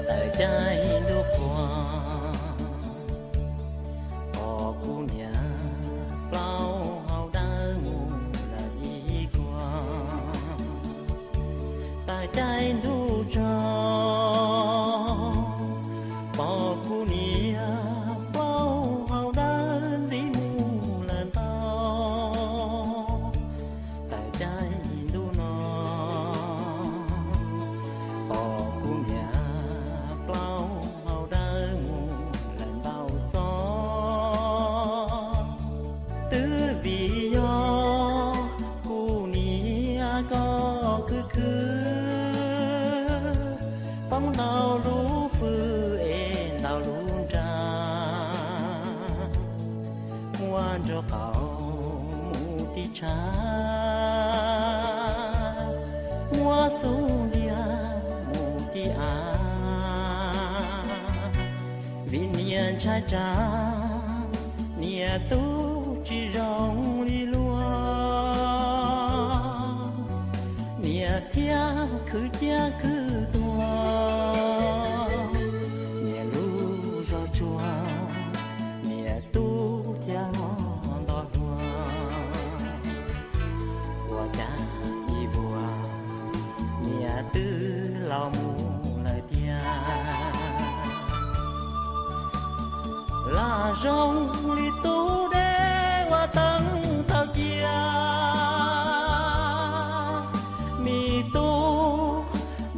Tawm caij ntuj qhua, pom kuv niam plaub hau dawb mus lawm ib kuag. Tawm caij ntuj tsaug, pom kuv niam plaub hau dawb ntxiv mus lawm ntau. Tawm caij ntuj no, pom kuv niam plaub hau dawb mus lawm ntau txoj. Twb vim yog kuv niam koj khwv khwv, poob ntau lub fwj es ntau lub nra, muab nraub qaum mus tim tshav, muab xub ntiag mus tim av. Vim niam ntshai tsam niam tub tsis zoo li luag, niam thiaj khwv ciaj khwv tuag, niam lub zog tsuag, niam tub thiaj ho nto hluas. Ua cas ib vuag niam twb laus mus lawm tiag. Lam zoo li tub deb ua teeb taug cia, me tub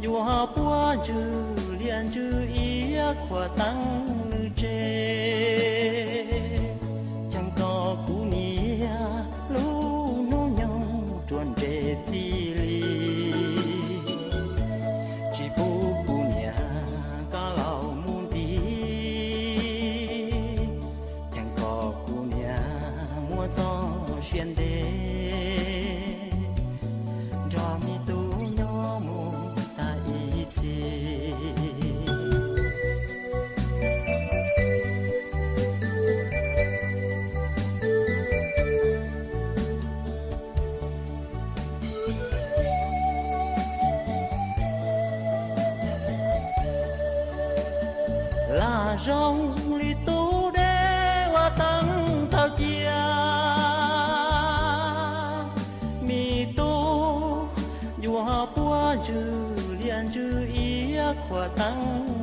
yuav puab ntswg liaj ntswg iab khuam teeb nws tsev. Cheem kom kuv niam lub hnub nyoog ruam nres txij li, tsis pub kuv niam koj laus mus ntxiv. Cheem kom kuv niam muab txoj sia ntev nrog me tub nyob mus tag ib txhis. Lam zoo li tub deb ua teeb taug cia, me tub yuav puab ntswg liaj ntswg iab khuam teeb